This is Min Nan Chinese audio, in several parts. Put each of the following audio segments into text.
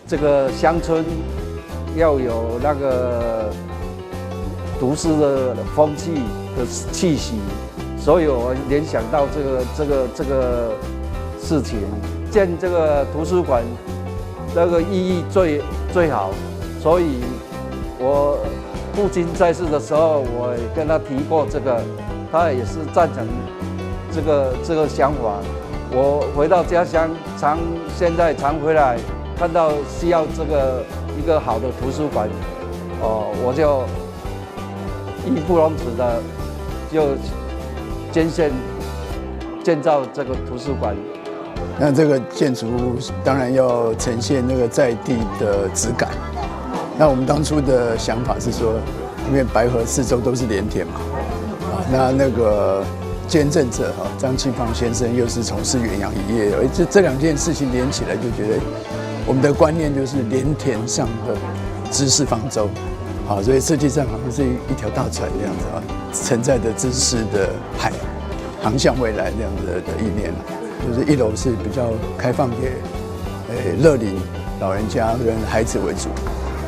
這個鄉村要有那個讀書的風氣的氣息，所以我聯想到這個事情，建這個圖書館，那個意義最最好，所以我父親在世的時候，我也跟他提過這個，他也是贊成這個想法。我回到家鄉，常現在常回來，看到需要這個一個好的圖書館，哦，我就義不容辭的就捐獻建造這個圖書館。那這個建築物當然要呈現那個在地的質感。那我們當初的想法是說，因為白河四周都是蓮田嘛，啊，那個捐贈者哈張慶芳先生又是從事遠洋漁業，而這兩件事情連起來，就覺得我們的觀念就是蓮田上的知識方舟，好，所以設計上好像是一條大船這樣子啊，承載着知識的海，航向未來這樣子的意念。就是一樓是比較開放給樂齡老人家跟孩子為主，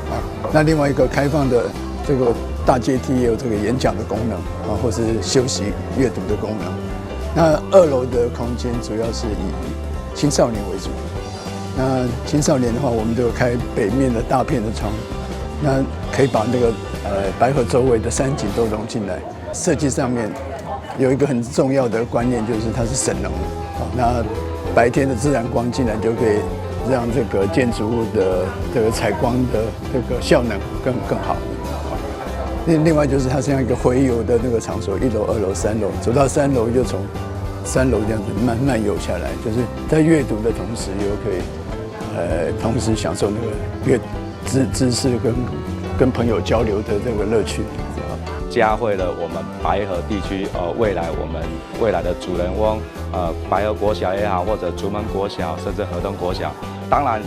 啊，那另外一個開放的這個大階梯也有這個演講的功能啊，或是休息閱讀的功能。那二樓的空間主要是以青少年為主。那青少年的話，我們就開北面的大片的窗，那可以把那個白河周圍的山景都融進來。設計上面有一個很重要的觀念，就是它是省能。那白天的自然光進來就可以讓這個建築物的這個採光的這個效能更好。另外就是它像一個洄遊的那個場所，一樓、二樓、三樓，走到三樓就從三樓這樣子慢慢遊下來，就是在閱讀的同時又可以同時享受那個閱知識跟朋友交流的這個樂趣。嘉惠了我們白河地區，未來我們未來的主人翁，白河國小也好，或者竹門國小，甚至河東國小，當然，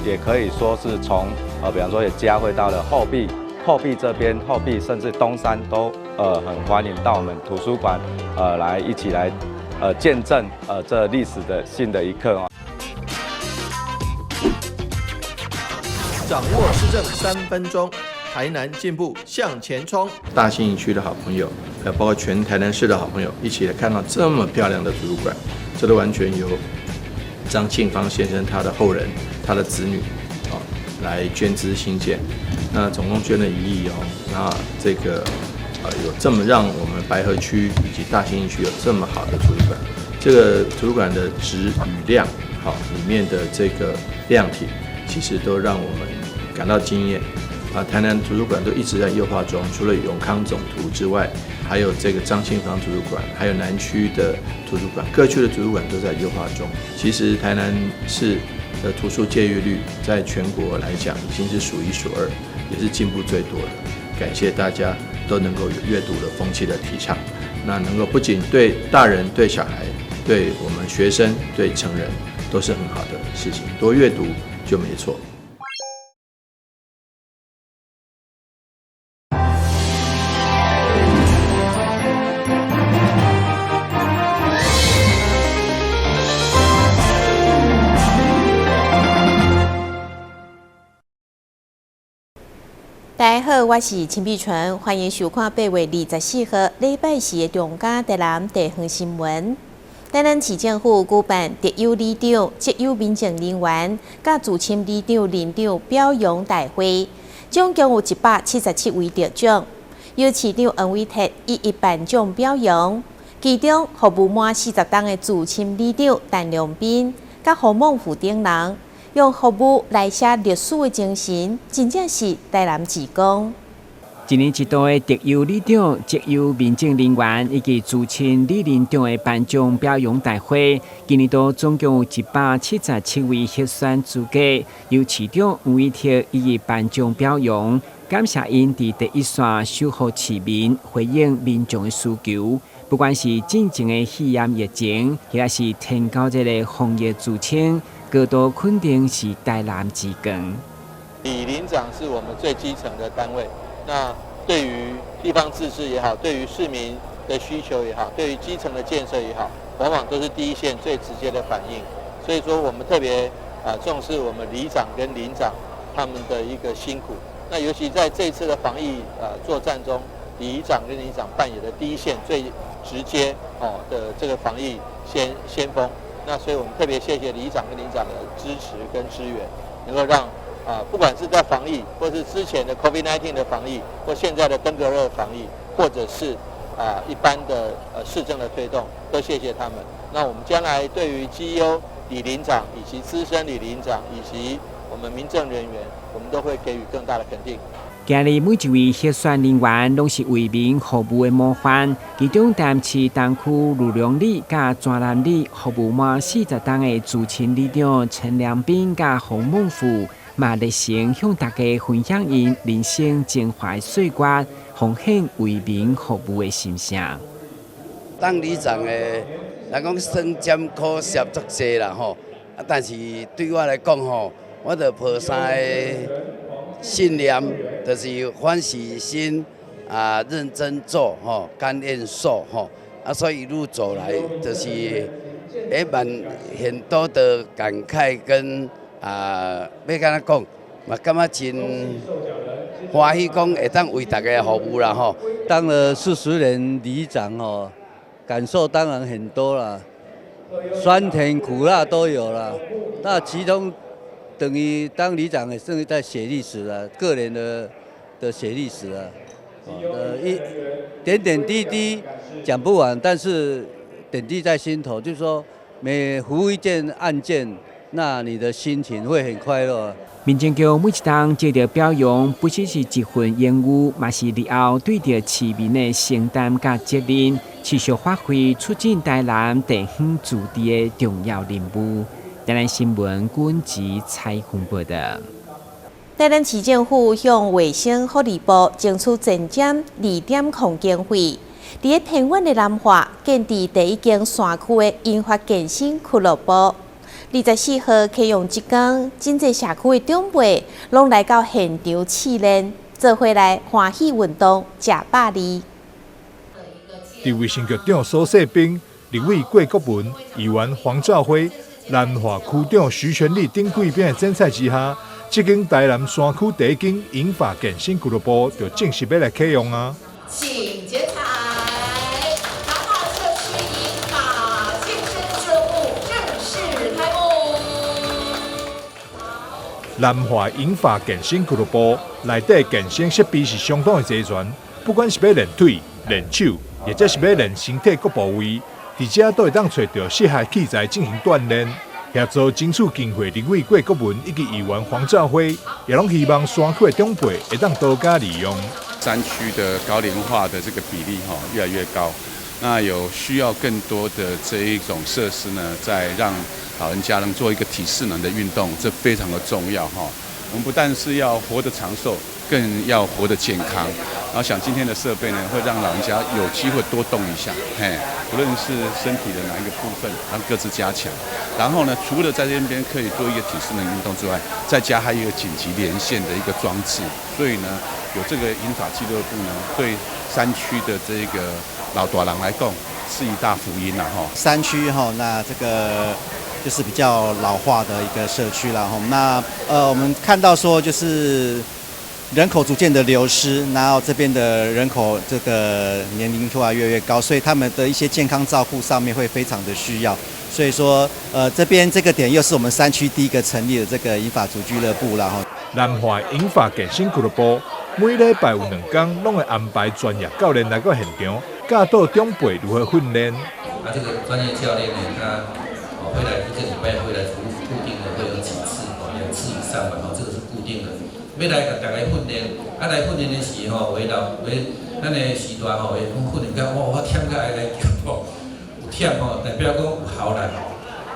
也可以說是從，比方說也嘉惠到了後壁，後壁這邊，後壁甚至東山都，很歡迎到我們圖書館，來一起來，見證，這歷史的新的一刻哦。掌握市政3分鐘。台南進步向前衝！大信義區的好朋友，還有包括全台南市的好朋友，一起來看到這麼漂亮的圖書館，這都完全由張慶芳先生他的後人、他的子女啊來捐資興建。那總共捐了1億哦。那這個有這麼讓我們白河區以及大信義區有這麼好的圖書館，這個圖書館的質與量，好裡面的這個量體，其實都讓我們感到驚豔。啊，台南圖書館都一直在優化中，除了永康總圖之外，還有這個張慶芳圖書館，還有南區的圖書館，各區的圖書館都在優化中。其實台南市的圖書借閱率在全國來講已經是數一數二，也是進步最多的。感謝大家都能夠有閱讀的風氣的提倡，那能夠不僅對大人、對小孩、對我們學生、對成人都是很好的事情，多閱讀就沒錯。大家好，我是陳碧純，歡迎收看8月24號禮拜四的中嘉台南地方新聞。台南市政府舉辦特優里長、績優民政人員、佮資深里長、鄰長表揚大會，總共有177位得獎，由市長黃偉哲一一頒獎表揚。其中服務滿40冬的資深里長陳良斌、佮胡孟富等人，用服務來寫歷史的精神，真正是台南之光。一年一度的特優里長、績優民政人員以及資深里鄰長的頒獎表揚大會，今年度總共有177位獲選資格，由市長黃偉哲一一頒獎表揚，感謝𪜶佇第一線守護市民，回應民眾的需求。不管是進前的肺炎疫情，抑是天狗這个防疫自清，高度肯定是台南之光。里鄰長是我們最基層的單位，那對於地方自治也好，對於市民的需求也好，對於基層的建設也好，往往都是第一線最直接的反應。所以說，我們特別重視我們里長跟鄰長他們的一個辛苦。那尤其在這次的防疫作戰中，里長跟鄰長扮演的第一線最直接的這個防疫先鋒。那所以我們特別謝謝里長跟鄰長的支持跟支援，能夠讓不管是在防疫，或是之前的 COVID-19 的防疫，或現在的登革熱防疫，或者是一般的市政的推動，都謝謝他們。那我們將來對於績優里鄰長以及資深里鄰長以及我們民政人員，我們都會給予更大的肯定。今日每一位核選人員攏是為民服務的模範，其中台南市東區呂龍里佮泉南里服務滿40冬的資深里長陳良斌佮洪孟富，嘛熱誠向大家分享𪜶人生精華歲月，奉獻為民服務的心聲。當里長的，人講酸甜苦澀足濟啦吼，啊，但是對我來講吼，我就抱三个信念，就是歡喜心啊，認真做吼，甘願受吼，啊，所以一路走來，就是會蠻很多的感慨跟啊，欲按怎講，嘛感覺真歡喜，講會當為大家服務啦吼。當了40年里長哦，感受當然很多啦，酸甜苦辣都有啦。那其中等於當里長也是在寫歷史啦，個人的寫歷史啊，一點點滴滴講不完，但是點滴在心頭，就是說每服務一件案件，那你的心情會很快樂。民政局每一冬接著表揚，不只是一份榮譽，嘛是日後對著市民的承擔佮責任，持續發揮促進台南地方自治的重要任務。台南新聞軍籍採訪報道。台南市政府向衛生福利部爭取前瞻2.0經費，佇咧偏遠的南化建置第一間山區的銀髮健身俱樂部。24號啟用這工，真濟社區的長輩攏來到現場試練，做伙來歡喜運動，食百二。佇衛生局長蘇世斌、立委郭國文、議員黃兆輝、南化區長徐全力等貴賓的剪彩之下，這間台南山區第一間銀髮健身俱樂部就正式欲來啟用啊！請剪彩，南化社區銀髮健身俱樂部正式開幕。南化銀髮健身俱樂部內底健身設備是相當的齊全，不管是欲練腿、練手，或者是欲練身體各部位，佇遮都會當揣著適合器材進行鍛鍊。協助爭取經費立委郭國文以及議員黃兆輝，也攏希望山區的長輩會當多加利用。山區的高齡化的這個比例哈越來越高，那有需要更多的這一種設施呢，在讓老人家能做一個體適能的運動，這非常的重要哈。我們不但是要活得長壽，更要活得健康。然後想今天的設備呢，會讓老人家有機會多動一下，嘿，不論是身體的哪一個部分，讓各自加強。然後呢，除了在這邊可以做一個體適能運動之外，在家還有一個緊急連線的一個裝置。所以呢，有這個銀髮俱樂部呢，對山區的這個老大人來講，是一大福音啦，哈。山區哈，那這個就是比較老化的一個社區啦，哈。那我們看到說就是人口逐漸的流失，然後這邊的人口這個年齡突然越來越高，所以他們的一些健康照顧上面會非常的需要。所以說，這邊這個點又是我們山區第一個成立的這個銀髮族俱樂部啦。哈。南化銀髮健身俱樂部每禮拜有兩工，攏會安排專業教練來到現場，教導長輩如何訓練。啊，這個專業教練呢，他會來一個禮拜會來服務，固定的會有幾次，2次以上吧，這個是固定的。欲來共大家訓練，啊來訓練的時候，有的老有的咱的時代吼，會講訓練到我忝甲愛來叫吼，有忝吼，代表講有效力。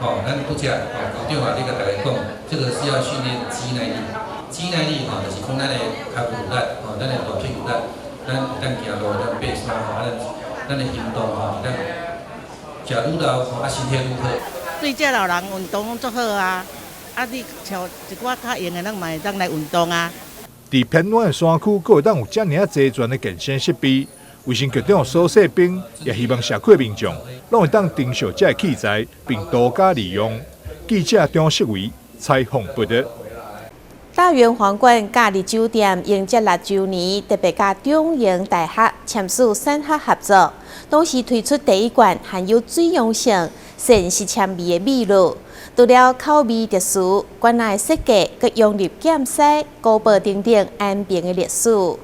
吼，咱拄才吼校長啊，咧共大家講，這個是要訓練肌耐力，肌耐力吼，就是講咱的跤步有力，吼，咱的大腿有力，咱會當行路，會當爬山吼，啊咱的行動吼，會當食愈老吼，啊身體愈好。對這老人運動攏足好啊！啊，你像一寡較閒的，咱嘛會當來運動啊。佇偏遠的山區，閣會當有遮爾仔齊全的健身設備。衛生局長蘇世斌也希望社區的民眾攏會當珍惜這个器材，並多加利用。記者張世維採采訪報導。大圓皇冠假日酒店迎接六週年，特別佮中營大學簽署產學合作，同時推出第一罐含有水溶性膳食纖維的美祿。除了口味特殊，罐仔的設計閣融入劍獅、古堡等等安平的歷史。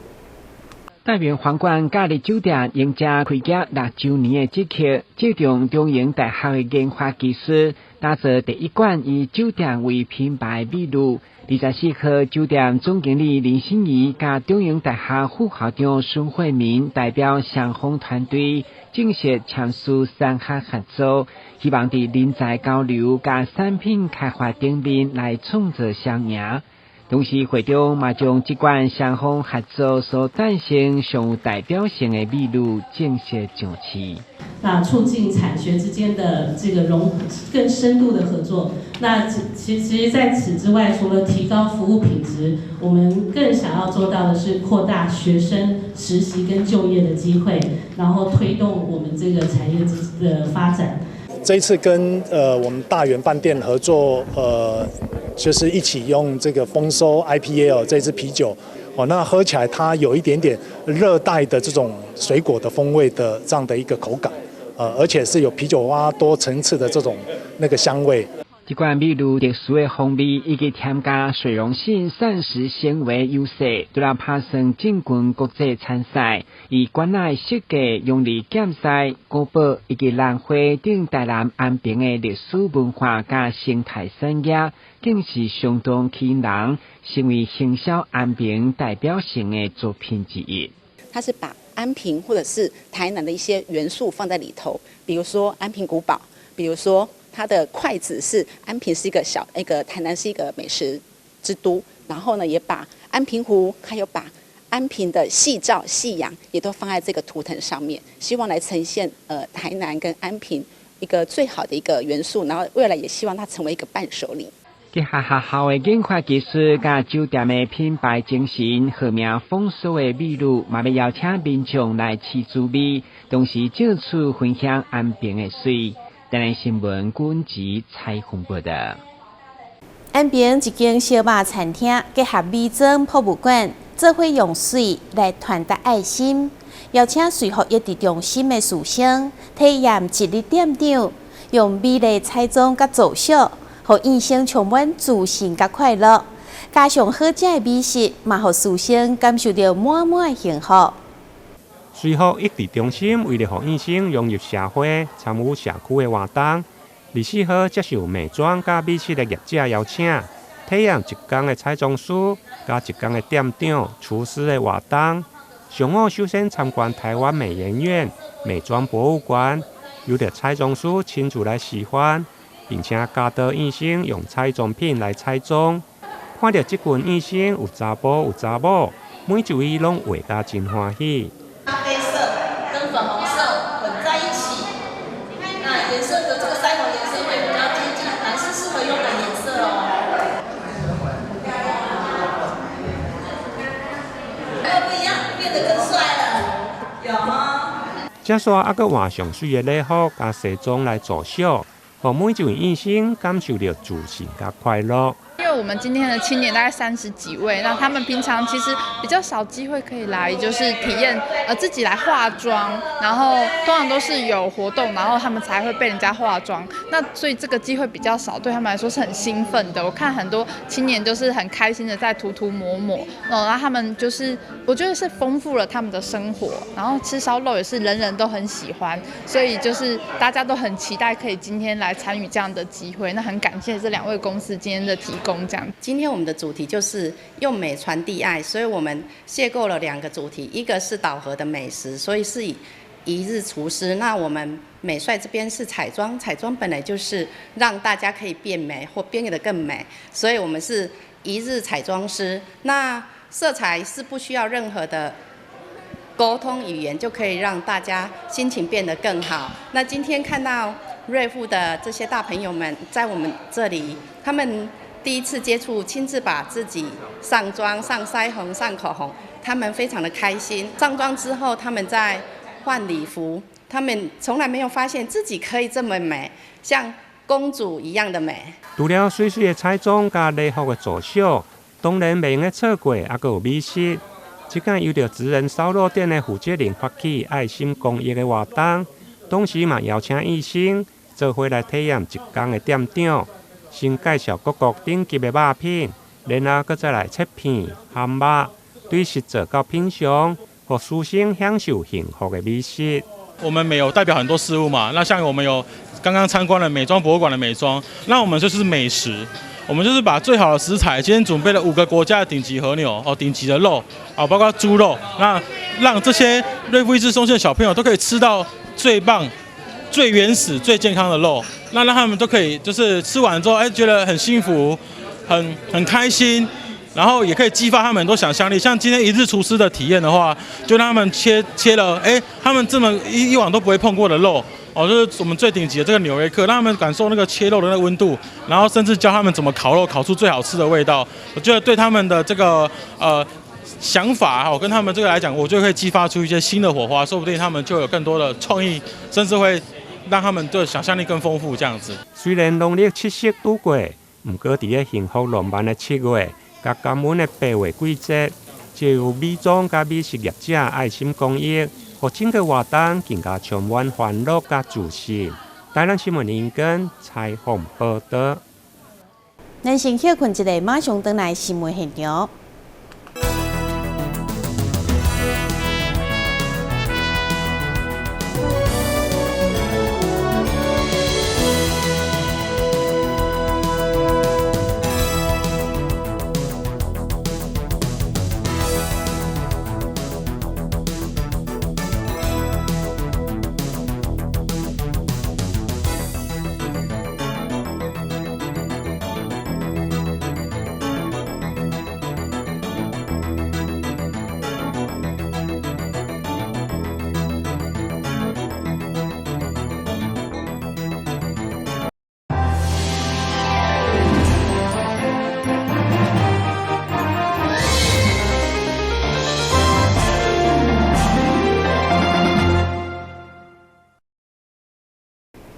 大圓皇冠假日酒店迎接開業六週年的這刻，借重中營大學的研發技術，打造第一罐以酒店為品牌美祿。24號，酒店總經理林心怡佮中營大學副校長孫惠民代表雙方團隊正式簽署產學合作，希望佇人才交流佮產品開發頂面來創造雙贏。同時，會中嘛將這款雙方合作所誕生上有代表性的美祿正式上市。那促進產學之間的這個融更深度的合作。那其實在此之外，除了提高服務品質，我們更想要做到的是擴大學生實習跟就業的機會，然後推動我們這個產業的發展。這一次跟我們大圓飯店合作，就是一起用這個豐收 IPA 哦，這支啤酒哦，那喝起來它有一點點熱帶的這種水果的風味的這樣的一個口感，而且是有啤酒花多層次的這種那個香味。這款美祿特殊的風味以及添加水溶性膳食纖維優勢，除了拍算進軍國際參賽，以罐仔設計融入劍獅、古堡以及蘭花等台南安平的歷史文化佮生態產業，更是相當吸引人，成為行銷安平代表性的作品之一。它是把安平或者是台南的一些元素放在裡頭，比如說安平古堡，比如說。它的筷子是安平是一個小那個台南是一個美食之都，然後呢也把安平湖，還有把安平的夕照夕陽也都放在這個圖騰上面，希望來呈現台南跟安平一個最好的一個元素，然後未來也希望它成為一個伴手禮。結合學校的研發技術佮酒店的品牌精神，號名豐收的美祿，嘛欲邀請民眾來試滋味，同時借此分享安平的水。台南新聞君子采訪報導。安平一間燒肉餐廳結合美妝博物館，做伙用水來傳達愛心，邀請瑞福育稚中心的師生體驗一日店長，用美麗彩妝佮造型，予醫生充滿自信佮快樂。加上好食的美食，嘛予師生感受到滿滿的幸福。瑞福育稚中心為了予幼生融入社會、參與社區的活動，24號接受美妝佮美食的業者邀請，體驗一工的彩妝師佮一工的店長、廚師的活動。上午首先參觀台灣美研院美妝博物館，由著彩妝師親自來示範，並且教導幼生用彩妝品來彩妝。看著這群幼生有查埔有查某，每一位攏畫甲真歡喜。咖啡色跟粉紅色混在一起，那顏色的這個腮紅顏色會比較接近男生適合用的顏色哦。有不一樣，變得更帥了，有嗎？這煞猶閣換上媠的禮服佮西裝來造型，予每一位幼生感受著自信佮快樂。因為我們今天的青年大概30幾位，那他們平常其實比較少機會可以來，就是體驗自己來化妝，然後通常都是有活動，然後他們才會被人家化妝。那所以這個機會比較少，對他們來說是很興奮的。我看很多青年就是很開心的在塗塗抹抹，然後他們就是我覺得是豐富了他們的生活。然後吃燒肉也是人人都很喜歡，所以就是大家都很期待可以今天來參與這樣的機會。那很感謝這兩位公司今天的提供。今天我們的主題就是用美傳遞愛，所以我們邂逅了兩個主題，一個是島河的美食，所以是以一日廚師。那我們美帥這邊是彩妝，彩妝本來就是讓大家可以變美或變得更美，所以我們是一日彩妝師。那色彩是不需要任何的溝通語言，就可以讓大家心情變得更好。那今天看到瑞富的這些大朋友們在我們這裡，他們第一次接觸，親自把自己上妝、上腮紅、上口紅，他們非常的開心。上妝之後，他們在換禮服，他們從來沒有發現自己可以這麼美。像公主一樣的美。除了媠媠的彩妝佮禮服的做秀，當然袂用得錯過，猶閣有美食。這間由著職人燒肉店的負責人發起愛心公益的活動，同時嘛邀請醫生做伙來體驗一工的店長，先介紹各國頂級的肉品，然後閣再來切片、烘肉，對食做到品嚐，予師生享受幸福的美食。我們美有代表很多事物嘛，那像我們有剛剛參觀了美妝博物館的美妝，那我們就是美食。我們就是把最好的食材，今天準備了5個國家的頂級和牛哦，頂級的肉啊，包括豬肉，那讓這些瑞富益智中心的小朋友都可以吃到最棒、最原始、最健康的肉，那讓他們都可以就是吃完之後，哎，覺得很幸福，很開心，然後也可以激發他們很多想象力。像今天一日廚師的體驗的話，就讓他們切了，哎，他們這麼以往都不會碰過的肉。哦，就是我們最頂級的這個紐約客，讓他們感受那個切肉的那個溫度，然後甚至教他們怎麼烤肉，烤出最好吃的味道。我覺得對他們的這個想法哈，跟他們這個來講，我就可以激發出一些新的火花，說不定他們就有更多的創意，甚至會讓他們的想象力更豐富。這樣子。雖然農曆七夕拄過，毋過佇咧幸福浪漫的7月，佮感恩的8月季節，藉由美妝佮美食業者愛心公益。予整個活動更加充滿歡樂佮自信。台南新聞林根採訪報導。咱先歇睏一下，馬上轉來新聞現場。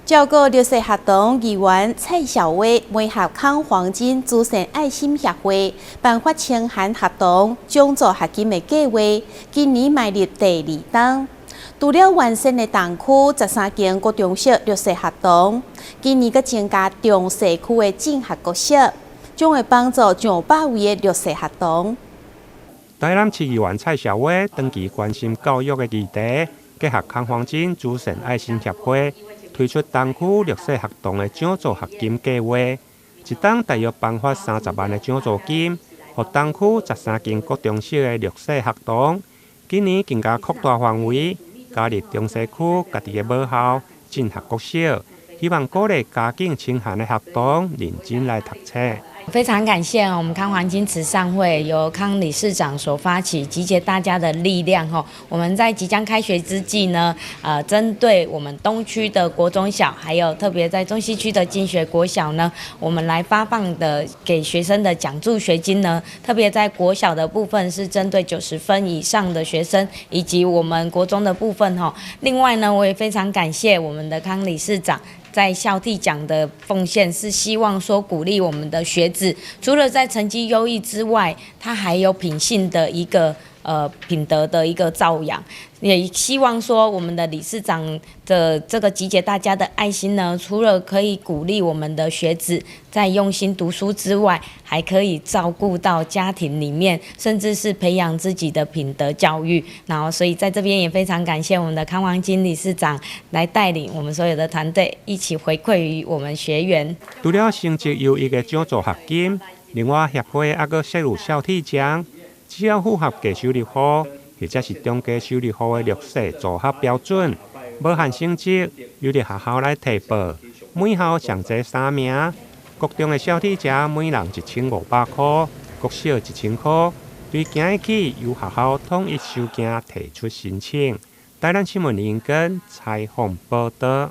照顧弱勢學童議員蔡小薇媒合康黃金慈善愛心協會頒發清寒學童獎助學金的計劃，今年邁入第2冬。除了完善的東區13間國中小弱勢學童，今年閣增加中西區的進學國小，將會幫助上百位的弱勢學童。台南市議員蔡小薇長期關心教育的議題，結合康黃金慈善愛心協會。推出東區弱勢學童的獎助學金計劃，一冬大約頒發30萬的獎助金，予東區13間國中小的弱勢學童。今年更加擴大範圍，加入中西區家己的母校進學國小，希望鼓勵家境清寒的學童認真來讀冊。非常感謝我們康黃金慈善會由康理事長所發起，集結大家的力量哈。我們在即將開學之際呢，針對我們東區的國中小，還有特別在中西區的進學國小呢，我們來發放的給學生的獎助學金呢，特別在國小的部分是針對90分以上的學生，以及我們國中的部分哈。另外呢，我也非常感謝我們的康理事長。在孝悌獎的奉獻是希望說鼓勵我們的學子，除了在成績優異之外，他還有品性的一個品德的一個造養，也希望說我們的理事長的這個集結大家的愛心呢，除了可以鼓勵我們的學子在用心讀書之外，還可以照顧到家庭裡面，甚至是培養自己的品德教育。然後，所以在這邊也非常感謝我們的康黃金理事長來帶領我們所有的團隊一起回饋於我們學員。除了成績優異的獎助學金，另外協會猶閣設有孝悌獎。只要符合低收入戶或者是中低收入戶的弱勢組合標準，無限成績，由佇學校來提報，每校上濟3名。國中的孝悌者每人1500塊，國小1000塊。對今日起由學校統一收件提出申請。台南新聞林根採訪報導。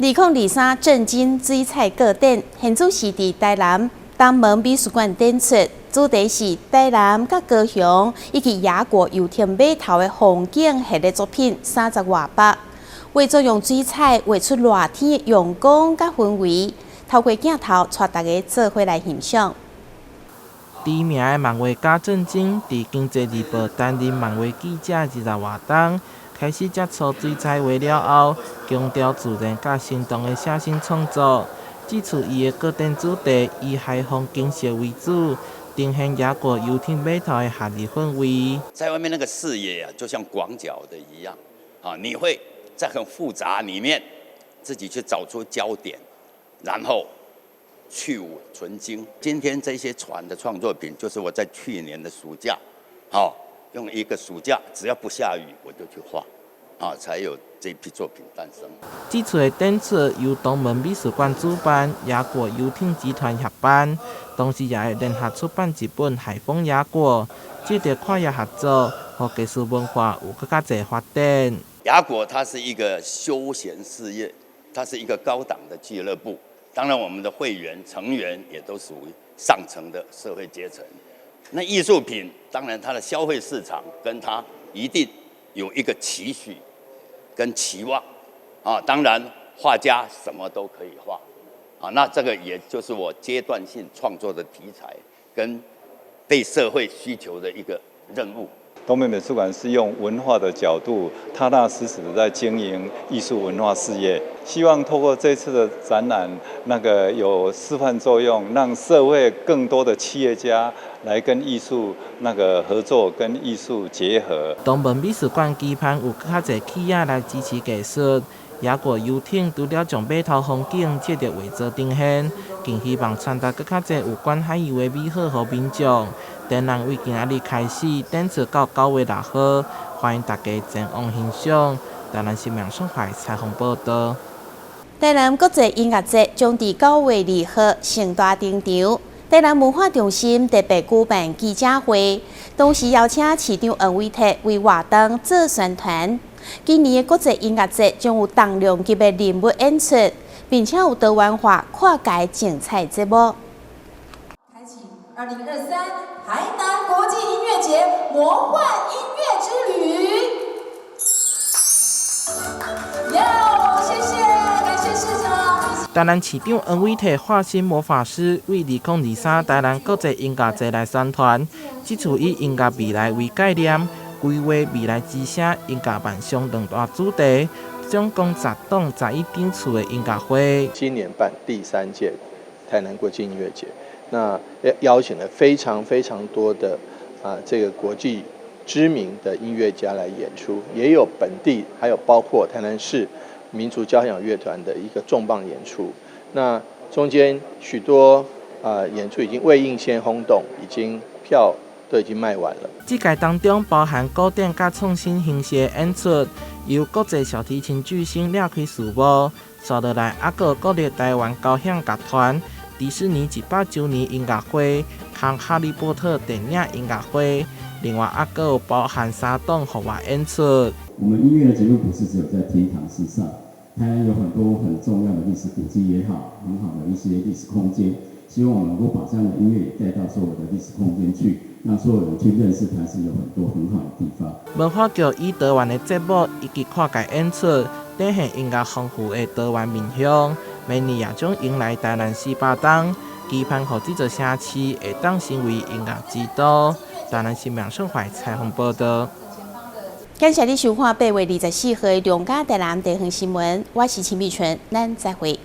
2023震驚水彩個展，現主是佇台南東門美術館展出。主題是台南佮高雄以及雅果遊艇碼頭的風景系列作品30外幅。畫作用水彩畫出熱天的陽光佮氛圍，透過鏡頭帶大家做伙來欣賞。知名的漫畫家鄭鈞，佇經濟日報擔任漫畫記者20外冬，開始接觸水彩畫了後，強調自然佮生動的寫生創作。這次伊的個展主題以海風景色為主，呈現雅果遊艇碼頭的夏日氛圍。在外面那個視野啊，就像廣角的一樣，啊，你會在很複雜裡面自己去找出焦點，然後去蕪存菁。今天這些船的創作品，就是我在去年的暑假，好，用一個暑假，只要不下雨，我就去畫，啊，才有這批作品誕生。這次的展出由東門美術館主辦，雅果遊艇集團協辦，同時也會聯合出版一本《海風雅果》，藉著跨業合作，予藝術文化有閣較濟發展。雅果它是一個休閒事業，它是一個高檔的俱樂部。當然，我們的會員成員也都屬於上層的社會階層。那藝術品，當然它的消費市場跟它一定有一個期許跟期望啊。當然，畫家什麼都可以畫啊。那這個也就是我階段性創作的題材跟對社會需求的一個任務。東門美術館是用文化的角度，踏踏實實的在經營藝術文化事業。希望透過這次的展覽，那個有示範作用，讓社會更多的企業家來跟藝術那個合作，跟藝術結合。東門美術館期盼有閣較濟企業來支持藝術。雅果遊艇除了將碼頭風景藉著畫作呈現，更希望傳達閣較濟有關海洋的美好予民眾。展覽為今仔日開始，展出到9月6號，歡迎大家前往欣賞。台南新聞雙懷採訪報道。台南國際音樂節將佇9月2號盛大登場。台南文化中心特別舉辦記者會，同時邀請市長黃偉哲為活動做宣傳。今年的國際音樂節將有重量級的人物演出，並且有多元化跨界精彩節目。開啟2023台南國際音樂節魔幻音樂之旅。喲，謝謝，感謝市長。台南市長黃偉哲化身魔法師，為2023台南國際音樂節來宣傳。這次以音樂未來為概念，規劃未來之聲音樂夢想兩大主題，總共10檔11場次的音樂會。今年辦第三屆台南國際音樂節，那邀請了非常非常多的這個國際知名的音樂家來演出，也有本地，還有包括台南市民族交響樂團的一個重磅演出。那中間許多演出已經未映先轟動，已經票都已經賣完了。這屆當中包含古典佮創新形式的演出，由國際小提琴巨星掠開序幕，紲落來猶閣有國立臺灣交響樂團、迪士尼100週年音樂會、和哈利波特電影音樂會，另外猶閣有包含三檔戶外演出。我們音樂的節目不是只有在廳堂之上，台南有很多很重要的歷史古蹟也好，很好的一些歷史空間，希望我們能夠把這樣的音樂也帶到所有的歷史空間去，讓所有人去認識台是有很多很好的地方。文化局以多元的節目以及跨界演出，展現音樂豐富的多元面向。明年也將迎來台南400冬，期盼予這座城市會當成為音樂之都。台南新聞雙懷採訪報道。感謝你收看8月24號的中嘉台南地方新聞，我是陳美純，咱再會。